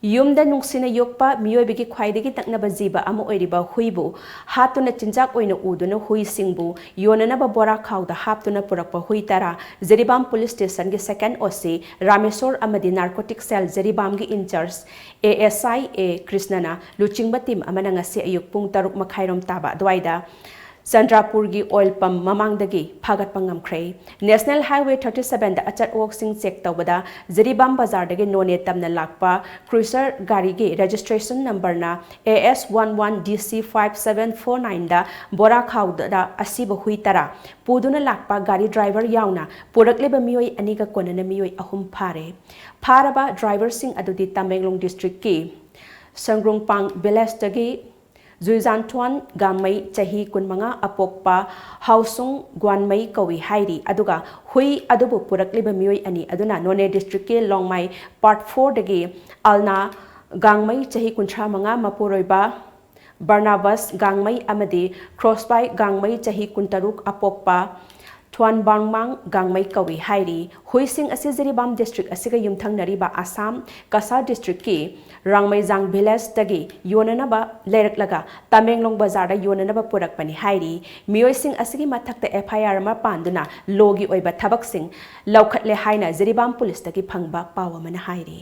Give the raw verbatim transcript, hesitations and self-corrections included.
ꯌꯨꯝꯗ ꯅꯨꯡꯁꯤꯅ ꯌꯣꯛꯄ ꯃꯤꯑꯣꯏꯕꯒꯤ ꯈ꯭ꯋꯥꯏꯗꯒꯤ ꯅꯛꯅꯕ ꯖꯤꯕ ꯑꯃ ꯑꯣꯏꯔꯤꯕ ꯍꯨꯏꯕꯨ ꯍꯥꯠꯇꯨꯅ ꯆꯤꯟꯖꯥꯛ ꯑꯣꯏꯅ ꯎꯗꯨꯅ ꯍꯨꯏꯁꯤꯡꯕꯨ ꯌꯣꯟꯅꯅꯕ ꯕꯣꯔꯥ ꯈꯥꯎꯗ ꯍꯥꯞꯇꯨꯅ ꯄꯨꯔꯛꯄ ꯍꯨꯏ ꯇꯔꯥ ꯖꯤꯔꯤꯕꯥꯝ ꯄꯨꯂꯤꯁ ꯁ꯭ꯇꯦꯁꯟꯒꯤ ꯁꯦꯀꯦꯟ ꯑꯣ ꯁꯤ ꯔꯥꯃꯦꯁꯣꯔ ꯑꯃꯗꯤ ꯅꯥꯔꯀꯣꯇꯤꯛ ꯁꯦꯜ ꯖꯤꯔꯤꯕꯥꯝꯒꯤ in-charge A S I A ꯀ꯭ꯔꯤꯁꯅꯅ ꯂꯨꯆꯤꯡꯕ ꯇꯤꯝ ꯑꯃꯅ ꯉꯁꯤ ꯑꯌꯨꯛ ꯄꯨꯡ ꯇꯔꯨꯛ ꯃꯈꯥꯏꯔꯣꯝ ꯇꯥꯕ ꯑꯗꯨꯋꯥꯏꯗ ꯆꯟꯗ꯭ꯔꯥꯄꯨꯔꯒꯤ ꯑꯣꯏꯜ ꯄꯝ ꯃꯃꯥꯡꯗꯒꯤ ꯐꯥꯒꯠꯄ ꯉꯝꯈ꯭ꯔꯦ꯫ ꯅꯦꯁꯅꯦꯜ ꯍꯥꯏꯋꯦ ꯊꯥꯔꯇꯤ ꯁꯕꯦꯟꯗ ꯑꯆꯠ ꯑꯋꯣꯛꯁꯤꯡ ꯆꯦꯛ ꯇꯧꯕꯗ ꯖꯤꯔꯤꯕꯥꯝ ꯕꯖꯥꯔꯗꯒꯤ ꯅꯣꯅꯦ ꯇꯝꯅ ꯂꯥꯛꯄ ꯀ꯭ꯔꯨꯏꯁꯔ ꯒꯥꯔꯤꯒꯤ ꯔꯦꯖꯤꯁꯇ꯭ꯔꯦꯁꯟ ꯅꯝꯕꯔꯅ ꯑꯦ ꯑꯦꯁ ꯋꯥꯟ ꯋꯥꯟ ꯗꯤ ꯁꯤ ꯐꯥꯏꯚ ꯁꯕꯦꯟ ꯐꯣꯔ ꯅꯥꯏꯟꯗ ꯕꯣꯔꯥ ꯈꯥꯎꯗ ꯑꯁꯤꯕ ꯍꯨꯏ ꯇꯔꯥ ꯄꯨꯗꯨꯅ ꯂꯥꯛꯄ ꯒꯥꯔꯤ ꯗ꯭ꯔꯥꯏꯚꯔ ꯌꯥꯎꯅ ꯄꯨꯔꯛꯂꯤꯕ ꯃꯤꯑꯣꯏ ꯑꯅꯤꯒ ꯀꯣꯟꯅꯅ ꯃꯤꯑꯣꯏ ꯑꯍꯨꯝ ꯐꯥꯔꯦ꯫ ꯐꯥꯔꯕ ꯗ꯭ꯔꯥꯏꯚꯔꯁꯤꯡ ꯑꯗꯨꯗꯤ ꯇꯃꯦꯡꯂꯣꯡ ꯗꯤꯁꯇ꯭ꯔꯤꯛꯀꯤ ꯁꯪꯒ꯭ꯔꯨꯡꯄꯥꯡ ꯚꯤꯂꯦꯖꯇꯒꯤ ꯖꯨꯏꯖꯥꯟꯊꯣꯟ ꯒꯥꯡꯃꯩ ꯆꯍꯤ ꯀꯨꯟꯃꯉꯥ ꯑꯄꯣꯛꯄ ꯍꯥꯎꯁꯨꯡ ꯒ꯭ꯋꯥꯟꯃꯩ ꯀꯧꯏ ꯍꯥꯏꯔꯤ꯫ ꯑꯗꯨꯒ ꯍꯨꯏ ꯑꯗꯨꯕꯨ ꯄꯨꯔꯛꯂꯤꯕ ꯃꯤꯑꯣꯏ ꯑꯅꯤ ꯑꯗꯨꯅ ꯅꯣꯅꯦ ꯗꯤꯁꯇ꯭ꯔꯤꯛꯀꯤ ꯂꯣꯡꯃꯥꯏ ꯄꯥꯔꯠ ꯐꯣꯔꯗꯒꯤ ꯑꯜꯅꯥ ꯒꯥꯡꯃꯩ ꯆꯍꯤ ꯀꯨꯟꯊ꯭ꯔꯥ ꯃꯉꯥ ꯃꯄꯨꯔꯣꯏꯕ ꯕꯔꯅꯥꯕꯁ ꯒꯥꯡꯃꯩ ꯑꯃꯗꯤ ꯈ꯭ꯔꯣꯁꯕꯥꯏ ꯒꯥꯡꯃꯩ ꯆꯍꯤ ꯀꯨꯟꯇꯔꯨꯛ ꯑꯄꯣꯛꯄ ꯊ꯭ꯋꯥꯟꯕꯥꯡꯃꯥꯡ ꯒꯥꯡꯃꯩ ꯀꯧꯏ ꯍꯥꯏꯔꯤ꯫ ꯍꯨꯏꯁꯤꯡ ꯑꯁꯤ ꯖꯤꯔꯤꯕꯥꯝ ꯗꯤꯁꯇ꯭ꯔꯤꯛ ꯑꯁꯤꯒ ꯌꯨꯝꯊꯪꯅꯔꯤꯕ ꯑꯁꯥꯝ ꯀꯁꯥꯔ ꯗꯤꯁꯇ꯭ꯔꯤꯛꯀꯤ ꯔꯥꯡꯃꯩꯖꯥꯡ ꯚꯤꯂꯦꯖꯇꯒꯤ ꯌꯣꯟꯅꯅꯕ ꯂꯩꯔꯛꯂꯒ ꯇꯃꯦꯡꯂꯣꯡ ꯕꯖꯥꯔꯗ ꯌꯣꯟꯅꯅꯕ ꯄꯨꯔꯛꯄꯅꯤ ꯍꯥꯏꯔꯤ꯫ ꯃꯤꯑꯣꯏꯁꯤꯡ ꯑꯁꯤꯒꯤ ꯃꯊꯛꯇ ꯑꯦꯐ ꯑꯥꯏ ꯑꯥꯔ ꯑꯃ ꯄꯥꯟꯗꯨꯅ ꯂꯣꯒꯤ ꯑꯣꯏꯕ ꯊꯕꯛꯁꯤꯡ ꯂꯧꯈꯠꯂꯦ ꯍꯥꯏꯅ ꯖꯤꯔꯤꯕꯥꯝ ꯄꯨꯂꯤꯁꯇꯒꯤ ꯐꯪꯕ ꯄꯥꯎ ꯑꯃꯅ ꯍꯥꯏꯔꯤ꯫